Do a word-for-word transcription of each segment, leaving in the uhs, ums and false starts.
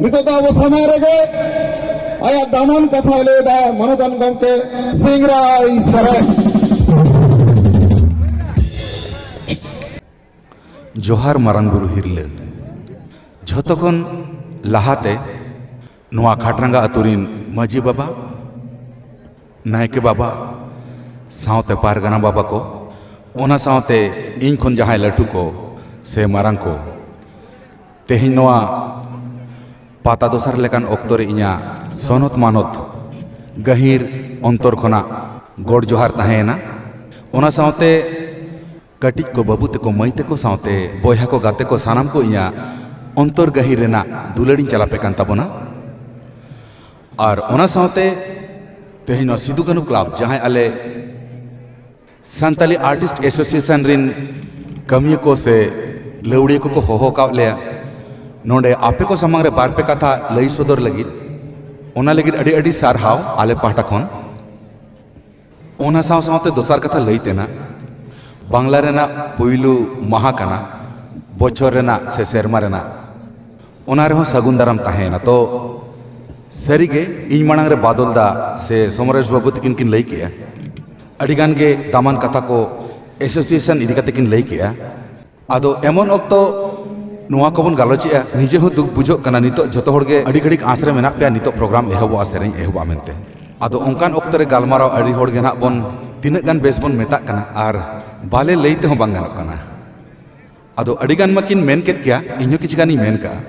ᱱᱤᱛᱚᱜ ᱫᱚ ᱟᱵᱚ ᱥᱟᱢᱟᱝ ᱨᱮᱜᱮ ᱟᱭᱟᱜ ᱫᱟᱢᱟᱱ ᱠᱟᱛᱷᱟᱭ ᱞᱟᱹᱭ ᱮᱫᱟ ᱢᱟᱱᱚᱛᱟᱱ ᱜᱚᱢᱠᱮ ᱥᱤᱝᱨᱟᱭ ᱥᱚᱨᱮᱱ᱾ ᱡᱚᱦᱟᱨ ᱢᱟᱨᱟᱝ ᱵᱩᱨᱩ ᱦᱤᱨᱞᱟᱹ᱾ ᱡᱷᱚᱛᱚ ᱠᱷᱚᱱ ᱞᱟᱦᱟᱛᱮ ᱱᱚᱣᱟ ᱠᱷᱟᱴᱨᱟᱸᱜᱟ ᱟᱹᱛᱩ ᱨᱤᱱ ᱢᱟᱹᱡᱷᱤ ᱵᱟᱵᱟ, ᱱᱟᱭᱠᱮ ᱵᱟᱵᱟ, ᱥᱟᱶᱛᱮ ᱯᱟᱨᱜᱟᱱᱟ ᱵᱟᱵᱟ ᱠᱚ, ᱚᱱᱟ ᱥᱟᱶᱛᱮ ᱤᱧ ᱠᱷᱚᱱ ᱡᱟᱦᱟᱸᱭ ᱞᱟᱹᱴᱩ ᱠᱚ ᱥᱮ ᱢᱟᱨᱟᱝ ᱠᱚ, ᱛᱮᱦᱮᱧ ᱱᱚᱣᱟ ᱯᱟᱛᱟ ᱫᱚᱥᱟᱨ ᱞᱮᱠᱟᱱ ᱚᱠᱛᱚ ᱨᱮ ᱤᱧᱟᱹᱜ ᱥᱚᱱᱚᱛ ᱢᱟᱱᱚᱛ ᱜᱟᱹᱦᱤᱨ ᱚᱱᱛᱚᱨ ᱠᱷᱚᱱᱟᱜ ᱜᱚᱰ ᱡᱚᱦᱟᱨ ᱛᱟᱦᱮᱸᱭᱮᱱᱟ᱾ ᱚᱱᱟ ᱥᱟᱶᱛᱮ ᱠᱟᱹᱴᱤᱡ ᱠᱚ, ᱵᱟᱹᱵᱩ ᱛᱟᱠᱚ, ᱢᱟᱹᱭ ᱛᱟᱠᱚ ᱥᱟᱶᱛᱮ ᱵᱚᱭᱦᱟ ᱠᱚ, ᱜᱟᱛᱮ ᱠᱚ, ᱥᱟᱱᱟᱢ ᱠᱚ ᱤᱧᱟᱹᱜ ᱚᱱᱛᱚᱨ ᱜᱟᱹᱦᱤᱨ ᱨᱮᱱᱟᱜ ᱫᱩᱞᱟᱹᱲᱤᱧ ᱪᱟᱞᱟᱯᱮ ᱠᱟᱱ ᱛᱟᱵᱚᱱᱟ᱾ ᱟᱨ ᱚᱱᱟ ᱥᱟᱶᱛᱮ ᱛᱮᱦᱮᱧ ᱱᱚᱣᱟ ᱥᱤᱫᱩ ᱠᱟᱹᱱᱦᱩ ᱠᱞᱟᱵᱽ, ᱡᱟᱦᱟᱸᱭ ᱟᱞᱮ ᱥᱟᱱᱛᱟᱞᱤ ᱟᱨᱴᱤᱥᱴ ᱮᱥᱳᱥᱤᱭᱮᱥᱚᱱ ᱨᱤᱱ ᱠᱟᱹᱢᱤᱭᱟᱹ ᱠᱚ ᱥᱮ ᱞᱟᱹᱣᱲᱤᱭᱟᱹ ᱠᱚᱠᱚ ᱦᱚᱦᱚ ᱟᱠᱟᱫ ᱞᱮᱭᱟ, ᱱᱚᱰᱮ ᱟᱯᱮ ᱠᱚ ᱥᱟᱢᱟᱝ ᱨᱮ ᱵᱟᱨ ᱯᱮ ᱠᱟᱛᱷᱟ ᱞᱟᱹᱭ ᱥᱚᱫᱚᱨ ᱞᱟᱹᱜᱤᱫ, ᱚᱱᱟ ᱞᱟᱹᱜᱤᱫ ᱟᱹᱰᱤ ᱟᱹᱰᱤ ᱥᱟᱨᱦᱟᱣ ᱟᱞᱮ ᱯᱟᱦᱴᱟ ᱠᱷᱚᱱ᱾ ᱚᱱᱟ ᱥᱟᱶ ᱥᱟᱶᱛᱮ ᱫᱚᱥᱟᱨ ᱠᱟᱛᱷᱟ ᱞᱟᱹᱭ ᱛᱮᱱᱟᱜ, ᱵᱟᱝᱞᱟ ᱨᱮᱱᱟᱜ ᱯᱩᱭᱞᱩ ᱢᱟᱦᱟ ᱠᱟᱱᱟ ᱵᱚᱪᱷᱚᱨ ᱨᱮᱱᱟᱜ ᱥᱮ ᱥᱮᱨᱢᱟ ᱨᱮᱱᱟᱜ, ᱚᱱᱟ ᱨᱮᱦᱚᱸ ᱥᱟᱹᱜᱩᱱ ᱫᱟᱨᱟᱢ ᱛᱟᱦᱮᱸᱭᱮᱱᱟ᱾ ᱛᱚ ᱥᱟᱹᱨᱤᱜᱮ ᱤᱧ ᱢᱟᱲᱟᱝ ᱨᱮ ᱵᱟᱫᱚᱞ ᱫᱟ ᱥᱮ ᱥᱚᱢᱨᱮᱥ ᱵᱟᱹᱵᱩ ᱛᱟᱹᱠᱤᱱ ᱠᱤᱱ ᱞᱟᱹᱭ ᱠᱮᱜᱼᱟ, ᱟᱹᱰᱤ ᱜᱟᱱ ᱜᱮ ᱫᱟᱢᱟᱱ ᱠᱟᱛᱷᱟ ᱠᱚ ᱮᱥᱳᱥᱤᱭᱮᱥᱚᱱ ᱤᱫᱤ ᱠᱟᱛᱮ ᱠᱤᱱ ᱞᱟᱹᱭ ᱠᱮᱜᱼᱟ᱾ ᱟᱫᱚ ᱮᱢᱚᱱ ᱚᱠᱛᱚ ᱱᱚᱣᱟ ᱠᱚᱵᱚᱱ ᱜᱟᱞᱚᱪᱮᱜᱼᱟ, ᱱᱤᱡᱮ ᱦᱚᱸ ᱫᱩᱠ ᱵᱩᱡᱷᱟᱹᱜ ᱠᱟᱱᱟ, ᱱᱤᱛᱚᱜ ᱡᱷᱚᱛᱚ ᱦᱚᱲ ᱜᱮ ᱟᱹᱰᱤ ᱜᱷᱟᱹᱲᱤᱡ ᱟᱸᱥ ᱨᱮ ᱢᱮᱱᱟᱜ ᱯᱮᱭᱟ, ᱱᱤᱛᱚᱜ ᱯᱨᱳᱜᱨᱟᱢ ᱮᱦᱚᱵᱚᱜᱼᱟ, ᱥᱮᱨᱮᱧ ᱮᱦᱚᱵᱚᱜᱼᱟ ᱢᱮᱱᱛᱮ᱾ ᱟᱫᱚ ᱚᱱᱠᱟᱱ ᱚᱠᱛᱚ ᱨᱮ ᱜᱟᱞᱢᱟᱨᱟᱣ ᱟᱹᱰᱤ ᱦᱚᱲ ᱜᱮ ᱱᱟᱦᱟᱜ ᱵᱚᱱ ᱛᱤᱱᱟᱹᱜ ᱜᱟᱱ ᱵᱮᱥ ᱵᱚᱱ ᱢᱮᱛᱟᱜ ᱠᱟᱱᱟ ᱟᱨ ᱵᱟᱞᱮ ᱞᱟᱹᱭ ᱛᱮᱦᱚᱸ ᱵᱟᱝ ᱜᱟᱱᱚᱜ ᱠᱟᱱᱟ᱾ ᱟᱫᱚ ᱟᱹᱰᱤ ᱜᱟᱱ ᱢᱟᱠᱤᱱ ᱢᱮᱱ ᱠᱮᱫ ᱜᱮᱭᱟ, ᱤᱧ ᱦᱚᱸ ᱠᱤᱪᱷᱩ ᱜᱟᱱᱤᱧ ᱢᱮᱱ ᱠᱟᱜᱼᱟ᱾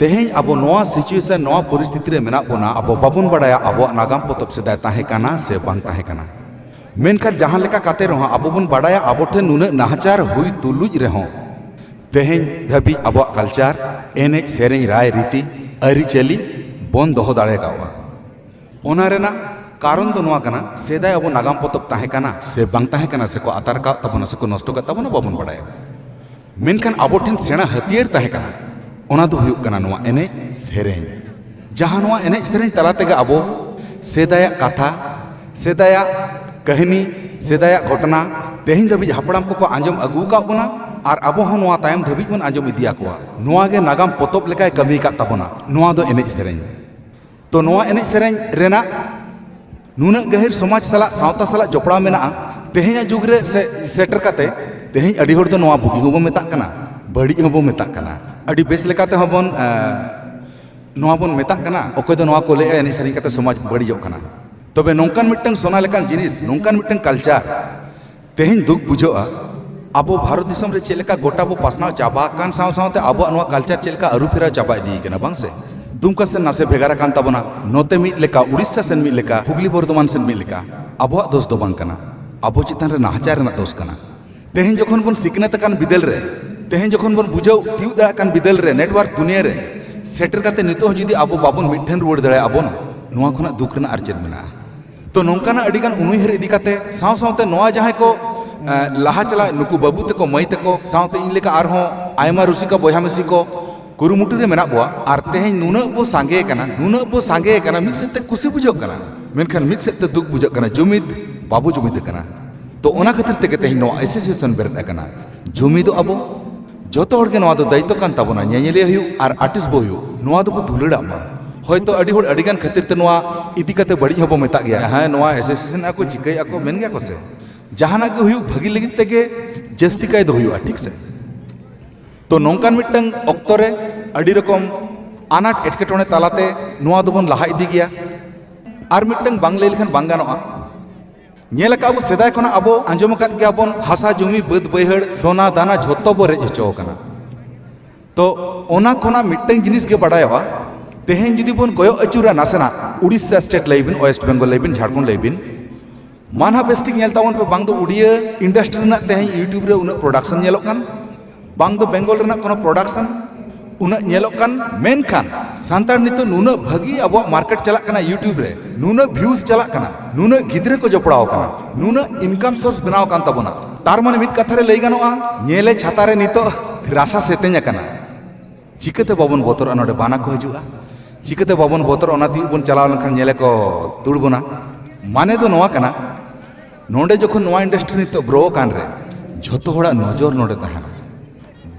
ᱛᱮᱦᱮᱧ ᱟᱵᱚ ᱱᱚᱣᱟ ᱥᱤᱪᱩᱭᱮᱥᱚᱱ, ᱱᱚᱣᱟ ᱯᱚᱨᱤᱥᱛᱷᱤᱛᱤ ᱨᱮ ᱢᱮᱱᱟᱜ ᱵᱚᱱᱟ, ᱟᱵᱚ ᱵᱟᱵᱚᱱ ᱵᱟᱲᱟᱭᱟ ᱟᱵᱚᱣᱟᱜ ᱱᱟᱜᱟᱢ ᱯᱚᱛᱚᱵ ᱥᱮᱫᱟᱭ ᱛᱟᱦᱮᱸ ᱠᱟᱱᱟ ᱥᱮ ᱵᱟᱝ ᱛᱟᱦᱮᱸ ᱠᱟᱱᱟ᱾ ᱢᱮᱱᱠᱷᱟᱱ ᱡᱟᱦᱟᱸ ᱞᱮᱠᱟ ᱠᱟᱛᱮ ᱨᱮᱦᱚᱸ ᱟᱵᱚ ᱵᱚᱱ ᱵᱟᱲᱟᱭᱟ, ᱟᱵᱚ ᱴᱷᱮᱱ ᱱᱩᱱᱟᱹᱜ ᱱᱟᱦᱟᱪᱟᱨ ᱦᱩᱭ ᱛᱩᱞᱩᱡ ᱨᱮᱦᱚᱸ ᱛᱮᱦᱮᱧ ᱫᱷᱟᱹᱵᱤᱡ ᱟᱵᱚᱣᱟᱜ ᱠᱟᱞᱪᱟᱨ, ᱮᱱᱮᱡ ᱥᱮᱨᱮᱧ, ᱨᱟᱭ ᱨᱤᱛᱤ, ᱟᱹᱨᱤᱪᱟᱹᱞᱤ ᱵᱚᱱ ᱫᱚᱦᱚ ᱫᱟᱲᱮ ᱠᱟᱣᱟ᱾ ᱚᱱᱟ ᱨᱮᱱᱟᱜ ᱠᱟᱨᱚᱱ ᱫᱚ ᱱᱚᱣᱟ ᱠᱟᱱᱟ, ᱥᱮᱫᱟᱭ ᱟᱵᱚ ᱱᱟᱜᱟᱢ ᱯᱚᱛᱚᱵ ᱛᱟᱦᱮᱸ ᱠᱟᱱᱟ ᱥᱮ ᱵᱟᱝ ᱛᱟᱦᱮᱸ ᱠᱟᱱᱟ, ᱥᱮᱠᱚ ᱟᱛᱟᱨ ᱠᱟᱜ ᱛᱟᱵᱚᱱᱟ ᱥᱮᱠᱚ ᱱᱚᱥᱴᱚ ᱠᱟᱜ ᱛᱟᱵᱚᱱᱟ, ᱵᱟᱵᱚᱱ ᱵᱟᱲᱟᱭᱟ᱾ ᱢᱮᱱᱠᱷᱟᱱ ᱟᱵᱚ ᱴᱷᱮᱱ ᱥᱮᱬᱟ ᱦᱟᱹᱛᱭᱟᱹᱨ ᱛᱟᱦᱮᱸ ᱠᱟᱱᱟ, ᱚᱱᱟ ᱫᱚ ᱦᱩᱭᱩᱜ ᱠᱟᱱᱟ ᱱᱚᱣᱟ ᱮᱱᱮᱡ ᱥᱮᱨᱮᱧ᱾ ᱡᱟᱦᱟᱸ ᱱᱚᱣᱟ ᱮᱱᱮᱡ ᱥᱮᱨᱮᱧ ᱛᱟᱞᱟ ᱛᱮᱜᱮ ᱟᱵᱚ ᱥᱮᱫᱟᱭᱟᱜ ᱠᱟᱛᱷᱟ, ᱥᱮᱫᱟᱭᱟᱜ ᱠᱟᱹᱦᱱᱤ, ᱥᱮᱫᱟᱭᱟᱜ ᱜᱷᱚᱴᱚᱱᱟ ᱛᱮᱦᱮᱧ ᱫᱷᱟᱹᱵᱤᱡ ᱦᱟᱯᱲᱟᱢ ᱠᱚᱠᱚ ᱟᱸᱡᱚᱢ ᱟᱹᱜᱩ ᱟᱠᱟᱫ ᱵᱚᱱᱟ᱾ ᱟᱨ ᱟᱵᱚ ᱦᱚᱸ ᱱᱚᱣᱟ ᱛᱟᱭᱚᱢ ᱫᱷᱟᱹᱵᱤᱡ ᱵᱚᱱ ᱟᱸᱡᱚᱢ ᱤᱫᱤᱭᱟᱠᱚᱣᱟ᱾ ᱱᱚᱣᱟ ᱜᱮ ᱱᱟᱜᱟᱢ ᱯᱚᱛᱚᱵ ᱞᱮᱠᱟᱭ ᱠᱟᱹᱢᱤ ᱟᱠᱟᱫ ᱛᱟᱵᱚᱱᱟ, ᱱᱚᱣᱟ ᱫᱚ ᱮᱱᱮᱡ ᱥᱮᱨᱮᱧ᱾ ᱛᱚ ᱱᱚᱣᱟ ᱮᱱᱮᱡ ᱥᱮᱨᱮᱧ ᱨᱮᱱᱟᱜ ᱱᱩᱱᱟᱹᱜ ᱜᱟᱹᱦᱤᱨ ᱥᱚᱢᱟᱡᱽ ᱥᱟᱞᱟᱜ, ᱥᱟᱶᱛᱟ ᱥᱟᱞᱟᱜ ᱡᱚᱯᱲᱟᱣ ᱢᱮᱱᱟᱜᱼᱟ, ᱛᱮᱦᱮᱧᱟᱜ ᱡᱩᱜᱽ ᱨᱮ ᱥᱮ-, ᱥᱮᱴᱮᱨ ᱠᱟᱛᱮ ᱛᱮᱦᱮᱧ ᱟᱹᱰᱤ ᱦᱚᱲ ᱫᱚ ᱱᱚᱣᱟ ᱵᱩᱜᱤ ᱦᱚᱸᱵᱚ ᱢᱮᱛᱟᱜ ᱠᱟᱱᱟ, ᱵᱟᱹᱲᱤᱡ ᱦᱚᱸᱵᱚ ᱢᱮᱛᱟᱜ ᱠᱟᱱᱟ, ᱟᱹᱰᱤ ᱵᱮᱥ ᱞᱮᱠᱟᱛᱮ ᱦᱚᱸᱵᱚᱱ, ᱮ, ᱱᱚᱣᱟ ᱵᱚᱱ ᱢᱮᱛᱟᱜ ᱠᱟᱱᱟ, ᱚᱠᱚᱭ ᱫᱚ ᱱᱚᱣᱟ ᱠᱚ ᱞᱟᱹᱭᱮᱜᱼᱟ ᱮᱱᱮᱡ ᱥᱮᱨᱮᱧ ᱠᱟᱛᱮ ᱥᱚᱢᱟᱡᱽ ᱵᱟᱹᱲᱤᱡᱚᱜ ᱠᱟᱱᱟ᱾ ᱛᱚᱵᱮ ᱱᱚᱝᱠᱟᱱ ᱢᱤᱫᱴᱟᱝ ᱥᱚᱱᱟ ᱞᱮᱠᱟᱱ ᱡᱤᱱᱤᱥ, ᱱᱚᱝᱠᱟᱱ ᱢᱤᱫᱴᱟᱝ culture, ᱛᱮᱦᱮᱧ ᱫᱩᱠ ᱵᱩᱡᱷᱟᱹᱜᱼᱟ, ᱟᱵᱚ ᱵᱷᱟᱨᱚᱛ ᱫᱤᱥᱚᱢ ᱨᱮ ᱪᱮᱫ ᱞᱮᱠᱟ ᱜᱚᱴᱟ ᱵᱚ ᱯᱟᱥᱱᱟᱣ ᱪᱟᱵᱟ ᱟᱠᱟᱱ ᱥᱟᱶ ᱥᱟᱶᱛᱮ ᱟᱵᱚᱣᱟᱜ ᱱᱚᱣᱟ culture ᱪᱮᱫ ᱞᱮᱠᱟ ᱟᱹᱨᱩ ᱯᱷᱮᱨᱟᱣ ᱪᱟᱵᱟ ᱤᱫᱤ ᱠᱟᱱᱟ, ᱵᱟᱝ ᱥᱮ? ᱫᱩᱢᱠᱟ ᱥᱮᱱ ᱱᱟᱥᱮ ᱵᱷᱮᱜᱟᱨ ᱟᱠᱟᱱ ᱛᱟᱵᱚᱱᱟ, ᱱᱚᱛᱮ ᱢᱤᱫ ᱞᱮᱠᱟ, ᱩᱲᱤᱥᱥᱟ ᱥᱮᱱ ᱢᱤᱫ ᱞᱮᱠᱟ, ᱦᱩᱜᱽᱞᱤ ᱵᱚᱨᱫᱷᱚᱢᱟᱱ ᱥᱮᱱ ᱢᱤᱫ ᱞᱮᱠᱟ᱾ ᱟᱵᱚᱣᱟᱜ ᱫᱳᱥ ᱫᱚ ᱵᱟᱝ ᱠᱟᱱᱟ, ᱟᱵᱚ ᱪᱮᱛᱟᱱ ᱨᱮ ᱱᱟᱦᱟᱪᱟᱨ ᱨᱮᱱᱟᱜ ᱫᱳᱥ ᱠᱟᱱᱟ᱾ ᱛᱮᱦᱮᱧ ᱡᱚᱠᱷᱚᱱ ᱵᱚᱱ ᱥᱤᱠᱷᱱᱟᱹᱛ ᱟᱠᱟᱱ ᱵᱤᱫᱟᱹᱞ ᱨᱮ, ᱛᱮᱦᱮᱧ ᱡᱚᱠᱷᱚᱱ ᱵᱚᱱ ᱵᱩᱡᱷᱟᱹᱣ ᱛᱤᱭᱩᱜ ᱫᱟᱲᱮᱭᱟᱜ ᱠᱟᱱ ᱵᱤᱫᱟᱹᱞ ᱨᱮ, network ᱫᱩᱱᱤᱭᱟᱹ ᱨᱮ ᱥᱮᱴᱮᱨ ᱠᱟᱛᱮ ᱱᱤᱛᱚᱜ ᱦᱚᱸ ᱡᱩᱫᱤ ᱟᱵᱚ ᱵᱟᱵᱚᱱ ᱢᱤᱫ ᱴᱷᱮᱱ ᱨᱩᱣᱟᱹᱲ ᱫᱟᱲᱮᱭᱟᱜᱼᱟ ᱵᱚᱱ, ᱱᱚᱣᱟ ᱠᱷᱚᱱᱟᱜ ᱫᱩᱠ ᱨᱮᱱᱟᱜ ᱟᱨ ᱪᱮᱫ ᱢᱮᱱᱟᱜᱼᱟ? ᱛᱚ ᱱᱚᱝᱠᱟᱱᱟᱜ ᱟᱹᱰᱤᱜᱟᱱ ᱩᱱᱩᱭᱦᱟᱹᱨ ᱤᱫᱤ ᱠᱟᱛᱮ ᱥᱟᱶ ᱥᱟᱶᱛᱮ ᱱᱚᱣᱟ ᱡᱟᱦᱟᱸᱭ ᱠᱚ, ᱮ, ᱞᱟᱦᱟ ᱪᱟᱞᱟᱜ ᱱᱩᱠᱩ ᱵᱟᱹᱵᱩ ᱛᱟᱠᱚ, ᱢᱟᱹᱭ ᱛᱟᱠᱚ, ᱥᱟᱶᱛᱮ ᱤᱧ ᱞᱮᱠᱟ ᱟᱨᱦᱚᱸ ᱟᱭᱢᱟ ᱨᱩᱥᱤᱠᱟ ᱵᱚᱭᱦᱟ ᱢᱤᱥᱤ ᱠᱚ ᱠᱩᱨᱩᱢᱩᱴᱩ ᱨᱮ ᱢᱮᱱᱟᱜ ᱵᱚᱣᱟ᱾ ᱟᱨ ᱛᱮᱦᱮᱧ ᱱᱩᱱᱟᱹᱜ ᱵᱚ ᱥᱟᱸᱜᱮ ᱠᱟᱱᱟ, ᱱᱩᱱᱟᱹᱜ ᱵᱚ ᱥᱟᱸᱜᱮ ᱠᱟᱱᱟ, ᱢᱤᱫ ᱥᱮᱫ ᱛᱮ ᱠᱩᱥᱤ ᱵᱩᱡᱷᱟᱹᱜ ᱠᱟᱱᱟ, ᱢᱮᱱᱠᱷᱟᱱ ᱢᱤᱫ ᱥᱮᱫ ᱛᱮ ᱫᱩᱠ ᱵᱩᱡᱷᱟᱹᱜ ᱠᱟᱱᱟ, ᱡᱩᱢᱤᱫ ᱵᱟᱵᱚ ᱡᱩᱢᱤᱫ ᱟᱠᱟᱱᱟ᱾ ᱛᱚ ᱚᱱᱟ ᱠᱷᱟᱹᱛᱤᱨ ᱛᱮᱜᱮ ᱛᱮᱦᱮᱧ ᱱᱚᱣᱟ association ᱵᱮᱨᱮᱫ ᱟᱠᱟᱱᱟ᱾ ᱡᱩᱢᱤᱫᱚᱜ ᱟᱵᱚ, ᱡᱚᱛᱚ ᱦᱚᱲ ᱜᱮ ᱱᱚᱣᱟ ᱫᱚ ᱫᱟᱭᱤᱛᱛᱚ ᱠᱟᱱ ᱛᱟᱵᱚᱱᱟ, ᱧᱮᱧᱮᱞᱤᱭᱟᱹ ᱦᱩᱭᱩᱜ ᱟᱨ artist ᱵᱚ ᱦᱩᱭᱩᱜ, ᱱᱚᱣᱟ ᱫᱚᱵᱚ ᱫᱩᱞᱟᱹᱲᱟᱜ ᱢᱟ᱾ ᱦᱚᱭᱛᱚ ᱟᱹᱰᱤ ᱦᱚᱲ ᱟᱹᱰᱤ ᱜᱟᱱ ᱠᱷᱟᱹᱛᱤᱨ ᱛᱮ ᱱᱚᱣᱟ ᱤᱫᱤ ᱠᱟᱛᱮ ᱵᱟᱹᱲᱤᱡ ᱦᱚᱸᱵᱚ ᱢᱮᱛᱟᱜ ᱜᱮᱭᱟ, ᱦᱮᱸ, ᱱᱚᱣᱟ association ᱟᱠᱚ, ᱪᱤᱠᱟᱹᱭ ᱟᱠᱚ, ᱢᱮᱱ ᱜᱮᱭᱟ ᱠᱚ ᱥᱮ᱾ ᱡᱟᱦᱟᱱᱟᱜ ᱜᱮ ᱦᱩᱭᱩᱜ, ᱵᱷᱟᱹᱜᱤ ᱞᱟᱹᱜᱤᱫ ᱛᱮᱜᱮ ᱡᱟᱹᱥᱛᱤ ᱠᱟᱭ ᱫᱚ ᱦᱩᱭᱩᱜᱼᱟ, ᱴᱷᱤᱠ ᱥᱮ? ᱛᱚ ᱱᱚᱝᱠᱟᱱ ᱢᱤᱫᱴᱟᱝ ᱚᱠᱛᱚ ᱨᱮ ᱟᱹᱰᱤ ᱨᱚᱠᱚᱢ ᱟᱱᱟᱴ ᱮᱴᱠᱮᱴᱚᱬᱮ ᱛᱟᱞᱟᱛᱮ ᱱᱚᱣᱟ ᱫᱚᱵᱚᱱ ᱞᱟᱦᱟ ᱤᱫᱤ ᱜᱮᱭᱟ᱾ ᱟᱨ ᱢᱤᱫᱴᱟᱝ ᱵᱟᱝ ᱞᱟᱹᱭ ᱞᱮᱠᱷᱟᱱ ᱵᱟᱝ ᱜᱟᱱᱚᱜᱼᱟ, ᱧᱮᱞ ᱟᱠᱟᱫ ᱵᱚ, ᱥᱮᱫᱟᱭ ᱠᱷᱚᱱᱟᱜ ᱟᱵᱚ ᱟᱸᱡᱚᱢ ᱟᱠᱟᱫ ᱜᱮᱭᱟ ᱵᱚᱱ, ᱦᱟᱥᱟ ᱡᱩᱢᱤ ᱵᱟᱹᱫᱽ ᱵᱟᱹᱭᱦᱟᱹᱲ ᱥᱚᱱᱟ ᱫᱟᱱᱟ ᱡᱷᱚᱛᱚ ᱵᱚ ᱨᱮᱡ ᱦᱚᱪᱚ ᱟᱠᱟᱱᱟ᱾ ᱛᱚ ᱚᱱᱟ ᱠᱷᱚᱱᱟᱜ ᱢᱤᱫᱴᱟᱝ ᱡᱤᱱᱤᱥ ᱜᱮ ᱵᱟᱰᱟᱭᱚᱜᱼᱟ, ᱛᱮᱦᱮᱧ ᱡᱩᱫᱤ ᱵᱚᱱ ᱠᱚᱭᱚᱜ ᱟᱹᱪᱩᱨᱟ ᱱᱟᱥᱮᱱᱟᱜ, ᱩᱲᱤᱥᱥᱟ state ᱞᱟᱹᱭ ᱵᱤᱱ, West Bengal ᱞᱟᱹᱭ ᱵᱤᱱ, ᱡᱷᱟᱲᱠᱷᱚᱸᱰ ᱞᱟᱹᱭ ᱵᱤᱱ, ᱢᱟ ᱱᱟᱦᱟᱜ ᱵᱮᱥ ᱴᱷᱤᱠ ᱧᱮᱞ ᱛᱟᱵᱚᱱ ᱯᱮ, ᱵᱟᱝ ᱫᱚ ᱩᱰᱤᱭᱟᱹ industry ᱨᱮᱱᱟᱜ ᱛᱮᱦᱮᱧ YouTube ᱨᱮ ᱩᱱᱟᱹᱜ production ᱧᱮᱞᱚᱜ ᱠᱟᱱ, ᱵᱟᱝ ᱫᱚ ᱵᱮᱝᱜᱚᱞ ᱨᱮᱱᱟᱜ ᱠᱳᱱᱳ production ᱩᱱᱟᱹᱜ ᱧᱮᱞᱚᱜ ᱠᱟᱱ, ᱢᱮᱱᱠᱷᱟᱱ ᱥᱟᱱᱛᱟᱲ ᱱᱤᱛᱚᱜ ᱱᱩᱱᱟᱹᱜ ᱵᱷᱟᱹᱜᱤ ᱟᱵᱚᱣᱟᱜ market ᱪᱟᱞᱟᱜ ᱠᱟᱱᱟ, YouTube ᱨᱮ ᱱᱩᱱᱟᱹᱜ views ᱪᱟᱞᱟᱜ ᱠᱟᱱᱟ, ᱱᱩᱱᱟᱹᱜ ᱜᱤᱫᱽᱨᱟᱹ ᱠᱚ ᱡᱚᱯᱲᱟᱣ ᱠᱟᱱᱟ, ᱱᱩᱱᱟᱹᱜ income source ᱵᱮᱱᱟᱣ ᱟᱠᱟᱱ ᱛᱟᱵᱚᱱᱟ᱾ ᱛᱟᱨ ᱢᱟᱱᱮ ᱢᱤᱫ ᱠᱟᱛᱷᱟ ᱨᱮ ᱞᱟᱹᱭ ᱜᱟᱱᱚᱜᱼᱟ, ᱧᱮᱞᱮ ᱪᱷᱟᱛᱟ ᱨᱮ ᱱᱤᱛᱚᱜ ᱨᱟᱥᱟ ᱥᱮᱛᱮᱧ ᱟᱠᱟᱱᱟ᱾ ᱪᱤᱠᱟᱹᱛᱮ ᱵᱟᱵᱚᱱ ᱵᱚᱛᱚᱨᱚᱜᱼᱟ? ᱱᱚᱰᱮ ᱵᱟᱱᱟ ᱠᱚ ᱦᱤᱡᱩᱜᱼᱟ, ᱪᱤᱠᱟᱹᱛᱮ ᱵᱟᱵᱚᱱ ᱵᱚᱛᱚᱨᱚᱜᱼᱟ? ᱚᱱᱟ ᱛᱮᱜᱮ ᱵᱚᱱ ᱪᱟᱞᱟᱣ ᱞᱮᱱᱠᱷᱟᱱ ᱧᱮᱞᱮ ᱠᱚ ᱫᱩᱲ ᱵᱚᱱᱟ᱾ ᱢᱟᱱᱮ ᱫᱚ ᱱᱚᱣᱟ ᱠᱟᱱᱟ, ᱱᱚᱰᱮ ᱡᱚᱠᱷᱚᱱ ᱱᱚᱣᱟ industry ᱱᱤᱛᱚᱜ grow ᱟᱠᱟᱱ ᱨᱮ ᱡᱷᱚᱛᱚ ᱦᱚᱲᱟᱜ ᱱᱚᱡᱚᱨ ᱱᱚᱰᱮ ᱛᱟᱦᱮᱱᱟ,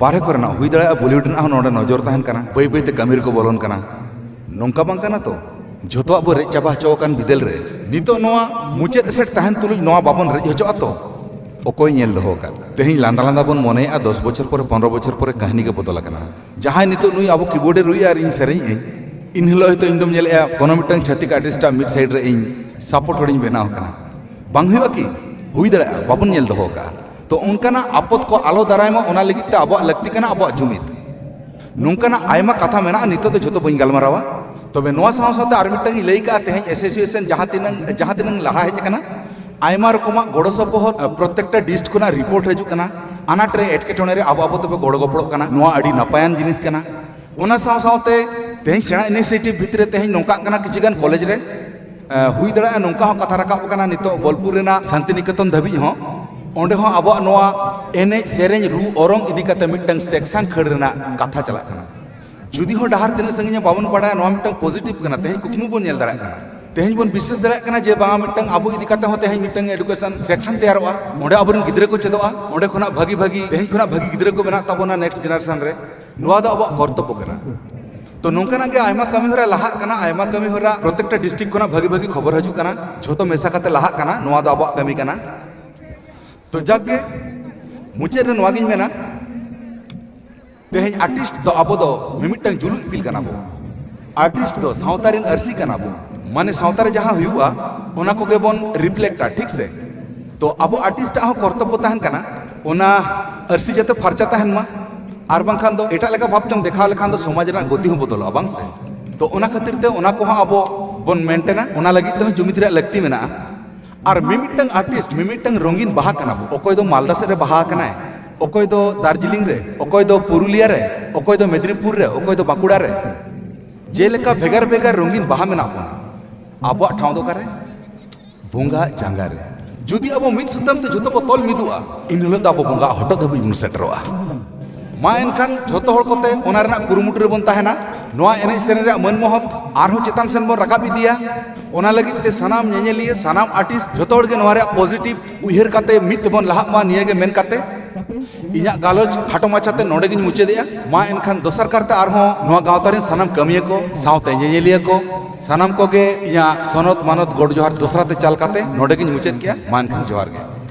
ᱵᱟᱨᱦᱮ ᱠᱚᱨᱮᱱᱟᱜ ᱦᱩᱭ ᱫᱟᱲᱮᱭᱟᱜᱼᱟ, ᱵᱚᱞᱤᱣᱩᱰ ᱨᱮᱱᱟᱜ ᱦᱚᱸ ᱱᱚᱰᱮ ᱱᱚᱡᱚᱨ ᱛᱟᱦᱮᱱ ᱠᱟᱱᱟ, ᱵᱟᱹᱭ ᱵᱟᱹᱭᱛᱮ ᱠᱟᱹᱢᱤ ᱨᱮᱠᱚ ᱵᱚᱞᱚᱱ ᱠᱟᱱᱟ᱾ ᱱᱚᱝᱠᱟ ᱵᱟᱝ ᱠᱟᱱᱟ ᱛᱚ? ᱡᱷᱚᱛᱚᱣᱟᱜ ᱵᱚ ᱨᱮᱡ ᱪᱟᱵᱟ ᱦᱚᱪᱚ ᱟᱠᱟᱱ ᱵᱤᱫᱟᱹᱞ ᱨᱮ ᱱᱤᱛᱚᱜ ᱱᱚᱣᱟ ᱢᱩᱪᱟᱹᱫ ᱥᱮᱫ ᱛᱟᱦᱮᱱ ᱛᱩᱞᱩᱡ ᱱᱚᱣᱟ ᱵᱟᱵᱚᱱ ᱨᱮᱡ ᱦᱚᱪᱚᱜᱼᱟ ᱛᱚ? ᱚᱠᱚᱭ ᱧᱮᱞ ᱫᱚᱦᱚ ᱟᱠᱟᱫ? ᱛᱮᱦᱮᱧ ᱞᱟᱸᱫᱟ ᱞᱟᱸᱫᱟ ᱵᱚᱱ ᱢᱚᱱᱮᱭᱮᱫᱼᱟ, ᱫᱚᱥ ᱵᱚᱪᱷᱚᱨ ᱯᱚᱨᱮ, ᱯᱚᱱᱨᱚ ᱵᱚᱪᱷᱚᱨ ᱯᱚᱨᱮ ᱠᱟᱹᱦᱱᱤ ᱜᱮ ᱵᱚᱫᱚᱞ ᱟᱠᱟᱱᱟ᱾ ᱡᱟᱦᱟᱸᱭ ᱱᱤᱛᱚᱜ ᱱᱩᱭ ᱟᱵᱚ ᱠᱤᱵᱳᱨᱰ ᱮ ᱨᱩᱭᱮᱫᱼᱟ ᱟᱨ ᱤᱧ ᱥᱮᱨᱮᱧ ᱟᱹᱧ, ᱤᱱ ᱦᱤᱞᱳᱜ ᱦᱚᱭᱛᱳ ᱤᱧ ᱫᱚᱢ ᱧᱮᱞᱮᱫᱼᱟ ᱠᱳᱱᱳ ᱢᱤᱫᱴᱟᱝ ᱪᱷᱟᱹᱛᱤᱠ ᱟᱨᱴᱤᱥᱴᱟᱜ ᱢᱤᱫ ᱥᱟᱭᱤᱰ ᱨᱮ ᱤᱧ ᱥᱟᱯᱳᱨᱴ ᱦᱚᱲᱤᱧ ᱵᱮᱱᱟᱣ ᱟᱠᱟᱱᱟ᱾ ᱵᱟᱝ ᱦᱩᱭᱩᱜᱼᱟ ᱠᱤ? ᱦᱩᱭ ᱫᱟᱲᱮᱭᱟᱜᱼᱟ, ᱵᱟᱵᱚᱱ ᱧᱮᱞ ᱫᱚᱦᱚ ᱟᱠᱟᱫᱼᱟ᱾ ᱛᱚ ᱚᱱᱠᱟᱱᱟᱜ ᱟᱯᱚᱫ ᱠᱚ ᱟᱞᱚ ᱫᱟᱨᱟᱭ ᱢᱟ, ᱚᱱᱟ ᱞᱟᱹᱜᱤᱫ ᱛᱮ ᱟᱵᱚᱣᱟᱜ ᱞᱟᱹᱠᱛᱤ ᱠᱟᱱᱟ ᱟᱵᱚᱣᱟᱜ ᱡᱩᱢᱤᱫ᱾ ᱱᱚᱝᱠᱟᱱᱟᱜ ᱟᱭᱢᱟ ᱠᱟᱛᱷᱟ ᱢᱮᱱᱟᱜᱼᱟ, ᱱᱤᱛᱚᱜ ᱫᱚ ᱡᱷᱚᱛᱚ ᱵᱟᱹᱧ ᱜᱟᱞᱢᱟᱨᱟᱣᱟ᱾ ᱛᱚᱵᱮ ᱱᱚᱣᱟ ᱥᱟᱶ ᱥᱟᱶᱛᱮ ᱟᱨ ᱢᱤᱫᱴᱟᱝ ᱤᱧ ᱞᱟᱹᱭ ᱠᱟᱜᱼᱟ, ᱛᱮᱦᱮᱧ ᱮᱥᱳᱥᱤᱭᱮᱥᱚᱱ ᱡᱟᱦᱟᱸ ᱛᱤᱱᱟᱹᱝ, ᱡᱟᱦᱟᱸ ᱛᱤᱱᱟᱹᱝ ᱞᱟᱦᱟ ᱦᱮᱡ ᱟᱠᱟᱱᱟ, ᱟᱭᱢᱟ ᱨᱚᱠᱚᱢᱟᱜ ᱜᱚᱲᱚ ᱥᱚᱯᱚᱦᱚᱫ, ᱯᱨᱚᱛᱮᱠᱴᱟ ᱰᱤᱥᱴ ᱠᱷᱚᱱᱟᱜ ᱨᱤᱯᱳᱨᱴ ᱦᱤᱡᱩᱜ ᱠᱟᱱᱟ, ᱟᱱᱟᱴ ᱨᱮ, ᱮᱴᱠᱮᱴᱚᱬᱮ ᱨᱮ ᱟᱵᱚ ᱟᱵᱚ ᱛᱮᱵᱚ ᱜᱚᱲᱚ ᱜᱚᱯᱚᱲᱚᱜ ᱠᱟᱱᱟ᱾ ᱱᱚᱣᱟ ᱟᱹᱰᱤ ᱱᱟᱯᱟᱭᱟᱱ ᱡᱤᱱᱤᱥ ᱠᱟᱱᱟ᱾ ᱚᱱᱟ ᱥᱟᱶ ᱥᱟᱶᱛᱮ ᱛᱮᱦᱮᱧ ᱥᱮᱬᱟ ᱤᱱᱤᱥᱤᱭᱮᱴᱤᱵᱷ ᱵᱷᱤᱛᱨᱤ ᱨᱮ ᱛᱮᱦᱮᱧ ᱱᱚᱝᱠᱟᱜ ᱠᱟᱱᱟ, ᱠᱤᱪᱷᱩ ᱜᱟᱱ ᱠᱚᱞᱮᱡᱽ ᱨᱮ, ᱮ, ᱦᱩᱭ ᱫᱟᱲᱮᱭᱟᱜᱼᱟ, ᱱᱚᱝᱠᱟ ᱦᱚᱸ ᱠᱟᱛᱷᱟ ᱨᱟᱠᱟᱵ ᱟᱠᱟᱱᱟ ᱱᱤᱛᱚᱜ ᱵᱳᱞᱯᱩᱨ ᱨᱮᱱᱟᱜ ᱥᱟᱱᱛᱤᱱᱤᱠᱮᱛᱚᱱ ᱫᱷᱟᱹᱵᱤᱡ ᱦᱚᱸ, ᱚᱸᱰᱮ ᱦᱚᱸ ᱟᱵᱚᱣᱟᱜ ᱱᱚᱣᱟ ᱮᱱᱮᱡ ᱥᱮᱨᱮᱧ ᱨᱩ ᱚᱨᱚᱝ ᱤᱫᱤ ᱠᱟᱛᱮ ᱢᱤᱫᱴᱟᱝ ᱥᱮᱠᱥᱚᱱ ᱠᱷᱟᱹᱲ ᱨᱮᱱᱟᱜ ᱠᱟᱛᱷᱟ ᱪᱟᱞᱟᱜ ᱠᱟᱱᱟ᱾ ᱡᱩᱫᱤ ᱦᱚᱸ ᱰᱟᱦᱟᱨ ᱛᱤᱱᱟᱹᱜ ᱥᱟᱺᱜᱤᱧᱟ ᱵᱟᱵᱚᱱ ᱵᱟᱲᱟᱭᱟ, ᱱᱚᱣᱟ ᱢᱤᱫᱴᱟᱝ ᱯᱚᱡᱤᱴᱤᱵᱷ ᱠᱟᱱᱟ᱾ ᱛᱮᱦᱮᱧ ᱠᱩᱠᱢᱩ ᱵᱚᱱ ᱧᱮᱞ ᱫᱟᱲᱮᱭᱟᱜ ᱠᱟᱱᱟ, ᱛᱮᱦᱮᱧ ᱵᱚᱱ ᱵᱤᱥᱥᱟᱹᱥ ᱫᱟᱲᱮᱭᱟᱜ ᱠᱟᱱᱟ ᱡᱮ ᱵᱟᱝᱟ, ᱢᱤᱫᱴᱟᱝ ᱟᱵᱚ ᱤᱫᱤ ᱠᱟᱛᱮ ᱦᱚᱸ ᱛᱮᱦᱮᱧ ᱢᱤᱫᱴᱟᱝ ᱮᱰᱩᱠᱮᱥᱚᱱ ᱥᱮᱠᱥᱚᱱ ᱛᱮᱭᱟᱨᱚᱜᱼᱟ, ᱚᱸᱰᱮ ᱟᱵᱚᱨᱮᱱ ᱜᱤᱫᱽᱨᱟᱹ ᱠᱚ ᱪᱮᱫᱚᱜᱼᱟ, ᱚᱸᱰᱮ ᱠᱷᱚᱱᱟᱜ ᱵᱷᱟᱹᱜᱤ ᱵᱷᱟᱹᱜᱤ, ᱛᱮᱦᱮᱧ ᱠᱷᱚᱱᱟᱜ ᱵᱷᱟᱹᱜᱤ ᱜᱤᱫᱽᱨᱟᱹ ᱠᱚ ᱵᱮᱱᱟᱜ ᱛᱟᱵᱚᱱᱟ ᱱᱮᱠᱥᱴ ᱡᱮᱱᱟᱨᱮᱥᱚᱱ ᱨᱮ᱾ ᱱᱚᱣᱟ ᱫᱚ ᱟᱵᱚᱣᱟᱜ ᱠᱚᱨᱛᱚᱵᱵᱚ ᱠᱟᱱᱟ᱾ ᱛᱚ ᱱᱚᱝᱠᱟᱱᱟᱜ ᱜᱮ ᱟᱭᱢᱟ ᱠᱟᱹᱢᱤ ᱦᱚᱨᱟ ᱞᱟᱦᱟᱜ ᱠᱟᱱᱟ, ᱟᱭᱢᱟ ᱠᱟᱹᱢᱤ ᱦᱚᱨᱟ ᱯᱨᱚᱛᱮᱠᱴᱟ ᱰᱤᱥᱴᱨᱤᱠᱴ ᱠᱷᱚᱱᱟᱜ ᱵᱷᱟᱹᱜᱤ ᱵᱷᱟᱹᱜᱤ ᱠᱷᱚᱵᱚᱨ ᱦᱤᱡᱩᱜ ᱠᱟᱱᱟ, ᱡᱷᱚᱛᱚ ᱢᱮᱥᱟ ᱠᱟᱛᱮ ᱞᱟᱦᱟᱜ ᱠᱟᱱᱟ, ᱱᱚᱣᱟ ᱫᱚ ᱟᱵᱚᱣᱟᱜ ᱠᱟᱹᱢᱤ ᱠᱟᱱᱟ᱾ ᱛᱚ ᱡᱟᱠ ᱜᱮ, ᱢᱩᱪᱟᱹᱫ ᱨᱮ ᱱᱚᱣᱟ ᱜᱤᱧ ᱢᱮᱱᱟ, ᱛᱮᱦᱮᱧ ᱟᱨᱴᱤᱥᱴ ᱫᱚ ᱟᱵᱚ ᱫᱚ ᱢᱤᱢᱤᱫᱴᱟᱝ ᱡᱩᱞᱩᱜ ᱤᱯᱤᱞ ᱠᱟᱱᱟ ᱵᱚ᱾ ᱟᱨᱴᱤᱥᱴ ᱫᱚ ᱥᱟᱶᱛᱟ ᱨᱮᱱ ᱟᱹᱨᱥᱤ ᱠᱟᱱᱟ ᱵᱚ᱾ ᱢᱟᱱᱮ ᱥᱟᱶᱛᱟ ᱨᱮ ᱡᱟᱦᱟᱸ ᱦᱩᱭᱩᱜᱼᱟ, ᱚᱱᱟ ᱠᱚᱜᱮ ᱵᱚᱱ ᱨᱤᱯᱷᱞᱮᱠᱴᱟ, ᱴᱷᱤᱠ ᱥᱮ? ᱛᱚ ᱟᱵᱚ ᱟᱨᱴᱤᱥᱴ ᱟᱜ ᱦᱚᱸ ᱠᱚᱨᱛᱚᱵᱵᱚ ᱛᱟᱦᱮᱱ ᱠᱟᱱᱟ ᱚᱱᱟ ᱟᱹᱨᱥᱤ ᱡᱟᱛᱮ ᱯᱷᱟᱨᱪᱟ ᱛᱟᱦᱮᱱ ᱢᱟ, ᱟᱨ ᱵᱟᱝᱠᱷᱟᱱ ᱫᱚ ᱮᱴᱟᱜ ᱞᱮᱠᱟ ᱵᱷᱟᱵᱽ ᱛᱮᱢ ᱫᱮᱠᱷᱟᱣ ᱞᱮᱠᱷᱟᱱ ᱫᱚ ᱥᱚᱢᱟᱡᱽ ᱨᱮᱱᱟᱜ ᱜᱚᱛᱤ ᱦᱚᱸ ᱵᱚᱫᱚᱞᱚᱜᱼᱟ, ᱵᱟᱝ ᱥᱮ? ᱛᱚ ᱚᱱᱟ ᱠᱷᱟᱹᱛᱤᱨ ᱛᱮ ᱚᱱᱟ ᱠᱚᱦᱚᱸ ᱟᱵᱚ ᱵᱚᱱ ᱢᱮᱱᱴᱮᱱᱟ, ᱚᱱᱟ ᱞᱟᱹᱜᱤᱫ ᱛᱮᱦᱚᱸ ᱡᱩᱢᱤᱫ ᱨᱮᱭᱟᱜ ᱞᱟᱹᱠᱛᱤ ᱢᱮᱱᱟᱜᱼᱟ᱾ ᱟᱨ ᱢᱤᱢᱤᱫᱴᱟᱝ ᱟᱨᱴᱤᱥᱴ ᱢᱤᱢᱤᱫᱴᱟᱝ ᱨᱚᱝᱜᱤᱱ ᱵᱟᱦᱟ ᱠᱟᱱᱟ ᱵᱚ᱾ ᱚᱠᱚᱭ ᱫᱚ ᱢᱟᱞᱫᱟ ᱥᱮᱫ ᱨᱮ ᱵᱟᱦᱟ ᱟᱠᱟᱱᱟᱭ, ᱚᱠᱚᱭ ᱫᱚ ᱫᱟᱨᱡᱤᱞᱤᱝ ᱨᱮ, ᱚᱠᱚᱭ ᱫᱚ ᱯᱩᱨᱩᱞᱤᱭᱟ ᱨᱮ, ᱚᱠᱚᱭ ᱫᱚ ᱢᱮᱫᱽᱱᱤᱯᱩᱨ ᱨᱮ, ᱚᱠᱚᱭ ᱫᱚ ᱵᱟᱸᱠᱩᱲᱟ ᱨᱮ᱾ ᱡᱮᱞᱮᱠᱟ ᱵᱷᱮᱜᱟᱨ ᱵᱷᱮᱜᱟᱨ ᱨᱚᱝᱜᱤᱱ ᱵᱟᱦᱟ ᱢᱮᱱᱟᱜ ᱵᱚᱱᱟ, ᱟᱵᱚᱣᱟᱜ ᱴᱷᱟᱶ ᱫᱚ ᱚᱠᱟᱨᱮ? ᱵᱚᱸᱜᱟ ᱡᱟᱸᱜᱟ ᱨᱮ᱾ ᱡᱩᱫᱤ ᱟᱵᱚ ᱢᱤᱫ ᱥᱩᱛᱟᱹᱢ ᱛᱮ ᱡᱷᱚᱛᱚ ᱵᱚ ᱛᱚᱞ ᱢᱤᱫᱚᱜᱼᱟ, ᱤᱱ ᱦᱤᱞᱳᱜ ᱫᱚ ᱟᱵᱚ ᱵᱚᱸᱜᱟ ᱦᱚᱴᱚᱜ ᱫᱷᱟᱹᱵᱤᱡ ᱵᱚᱱ ᱥᱮᱴᱮᱨᱚᱜᱼᱟ᱾ ᱢᱟ ᱮᱱᱠᱷᱟᱱ ᱡᱷᱚᱛᱚ ᱦᱚᱲ ᱠᱚᱛᱮ ᱚᱱᱟ ᱨᱮᱱᱟᱜ ᱠᱩᱨᱩᱢᱩᱴᱩ ᱨᱮᱵᱚᱱ ᱛᱟᱦᱮᱱᱟ᱾ ᱱᱚᱣᱟ ᱮᱱᱮᱡ ᱥᱮᱨᱮᱧ ᱨᱮᱭᱟᱜ ᱢᱟᱹᱱ ᱢᱚᱦᱚᱛ ᱟᱨᱦᱚᱸ ᱪᱮᱛᱟᱱ ᱥᱮᱱ ᱵᱚᱱ ᱨᱟᱠᱟᱵ ᱤᱫᱤᱭᱟ᱾ ᱚᱱᱟ ᱞᱟᱹᱜᱤᱫ ᱛᱮ ᱥᱟᱱᱟᱢ ᱧᱮᱧᱮᱞᱤᱭᱟᱹ, ᱥᱟᱱᱟᱢ ᱟᱨᱴᱤᱥᱴ, ᱡᱷᱚᱛᱚ ᱦᱚᱲ ᱜᱮ ᱱᱚᱣᱟ ᱨᱮᱭᱟᱜ ᱯᱚᱡᱤᱴᱤᱵᱷ ᱩᱭᱦᱟᱹᱨ ᱠᱟᱛᱮ ᱢᱤᱫ ᱛᱮᱵᱚᱱ ᱞᱟᱦᱟᱜ ᱢᱟ, ᱱᱤᱭᱟᱹ ᱜᱮ ᱢᱮᱱ ᱠᱟᱛᱮ ᱤᱧᱟᱹᱜ ᱜᱟᱞᱚᱪ ᱠᱷᱟᱴᱚ ᱢᱟᱪᱷᱟᱛᱮ ᱱᱚᱰᱮ ᱜᱤᱧ ᱢᱩᱪᱟᱹᱫᱮᱜᱼᱟ᱾ ᱢᱟ ᱮᱱᱠᱷᱟᱱ ᱫᱚᱥᱟᱨ ᱠᱟᱨᱛᱮ ᱟᱨᱦᱚᱸ ᱱᱚᱣᱟ ᱜᱟᱶᱛᱟ ᱨᱮᱱ ᱥᱟᱱᱟᱢ ᱠᱟᱹᱢᱤᱭᱟᱹ ᱠᱚ ᱥᱟᱶᱛᱮ ᱧᱮᱧᱮᱞᱤᱭᱟᱹ ᱠᱚ ᱥᱟᱱᱟᱢ ᱠᱚᱜᱮ ᱤᱧᱟᱹᱜ ᱥᱚᱱᱚᱛ ᱢᱟᱱᱚᱛ ᱜᱚᱰ ᱡᱚᱦᱟᱨ ᱫᱚᱥᱨᱟ ᱛᱮ ᱪᱟᱞ ᱠᱟᱛᱮ ᱱᱚᱰᱮ ᱜᱤᱧ ᱢᱩᱪᱟᱹᱫ ᱠᱮᱜᱼᱟ᱾ ᱢᱟ ᱮᱱᱠᱷᱟᱱ ᱡᱚᱦᱟᱨ ᱜᱮ᱾